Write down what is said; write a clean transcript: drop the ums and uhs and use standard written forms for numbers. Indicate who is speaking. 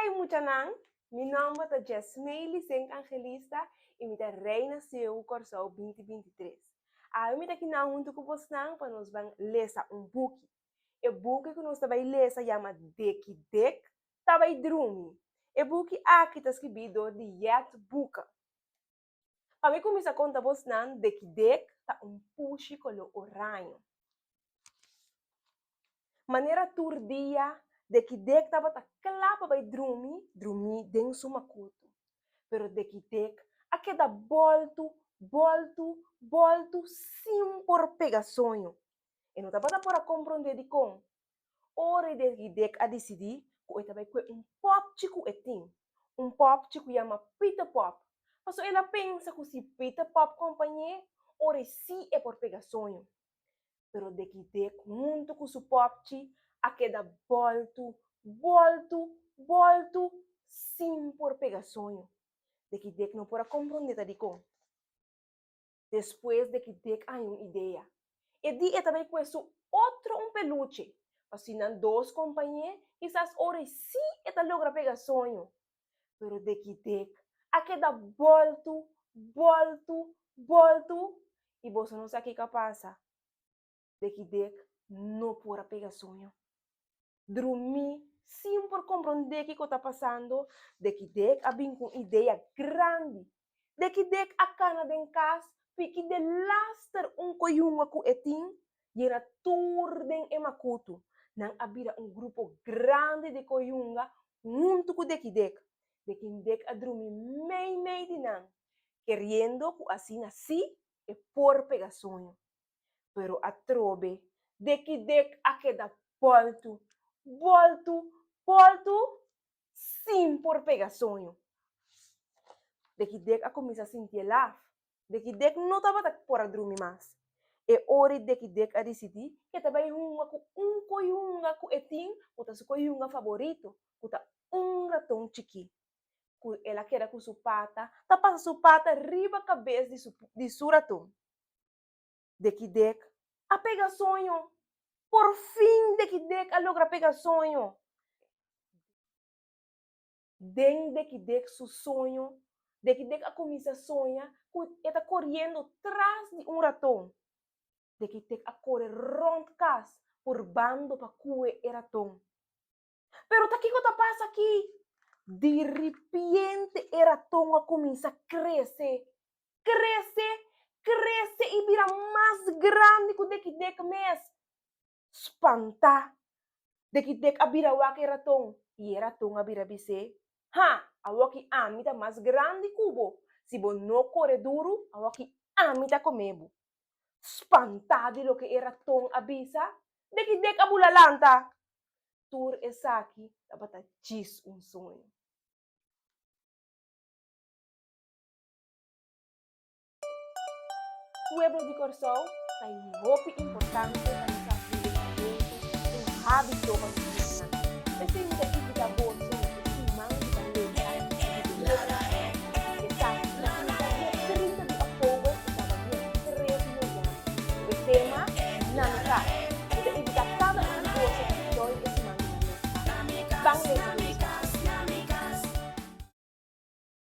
Speaker 1: Hi muchanan, mi nòmber ta Jesmeili Sink Angelista i mi ta Reina Seú Kòrsou 2023. Awe mi ta kinan huntu ku bosnan pa nos ban lesa un buki. E buki ku nos ta bai lesa yama Deki Dek ta bai drumi. E buki aki ta skibí dor di Jet Boeke. Pa mi kuminsá konta bosnan Deki Dek ta un pushi koló oraño. Manera tur dia, Deki Dek tabata kla pa bai drumi, drumí den su makutu. Pero Deki Dek a keda bòltu, bòltu, bòltu sin por pega soño. E no tabata por a komprondé dikon. Ora Deki Dek a disidí ku e ta bai kue un pòpchi ku e tin, un pòpchi ku yama Peter Pòp, pasobra el a pensa ku si Peter Pòp kompañ'é, ora sí e por pega soño. Pero Deki Dek huntu ku su pòpchi a keda bòltu, bòltu, bòltu sin por pega soño. Deki Dek no por a komprondé ta dikon. Despues Deki Dek a haña un idea. E di e ta bai kue su otro un peluche, pa si nan dos kompañ'é, kisas ora ei sí e ta logra pega soño. Pero Deki Dek a keda bòltu, bòltu, bòltu i boso no sa kiko a pasa. Deki Dek no por a pega soño. Drumí sin por komprondé kiko ta pasando, Deki Dek a bin ku un idea grandi. Deki Dek a kana den kas piki delaster un koyunga ku e tin, yena tur den e makutu. Nan a bira un grupo grandi di koyunga huntu ku Deki Dek. Deki Dek a drumi meimei di nan, keriendo ku asina sí e por pega soño. Pero atrobe Deki Dek a keda bòltu, bòltu, bòltu sin por pega soño. Deki Dek a kuminsá sinti e laf. Deki Dek no tabata por a drumi mas. E ora Deki Dek a disidí ku e ta bai hunga ku un koyunga ku e tin ku ta su koyunga faborito, ku ta un raton chikí. Ku el a keda ku su pata ta pasa su pata riba kabes di su di su raton. Deki Dek a pega soño! Por fin Deki Dek a logra pega soño! Den Deki Dek su soño, Deki Dek a kuminsá soña ku e ta koriendo tras di un raton. Deki Dek a kore rònt kas purbando pa kue e raton. Pero ta kiko ta pasa aki? Di ripiente e raton a kuminsá krese, krese, krese i bira mas grandi ku Deki Dek mes. Spantá, Deki Dek a bira wak e raton i e raton a bira bis'é, Ha, awoki ami ta mas grandi ku bo, si bo no kore duru, awoki ami ta kome bo. Spantá di loke e raton a bisa, Deki Dek a bula lanta. Tur esaki tabata djis un soño. Pueblo di Kòrsou ta hopi importante pa nos hasi lesamentu un hábito pa nos yunan. P'esei mi ta invitá boso.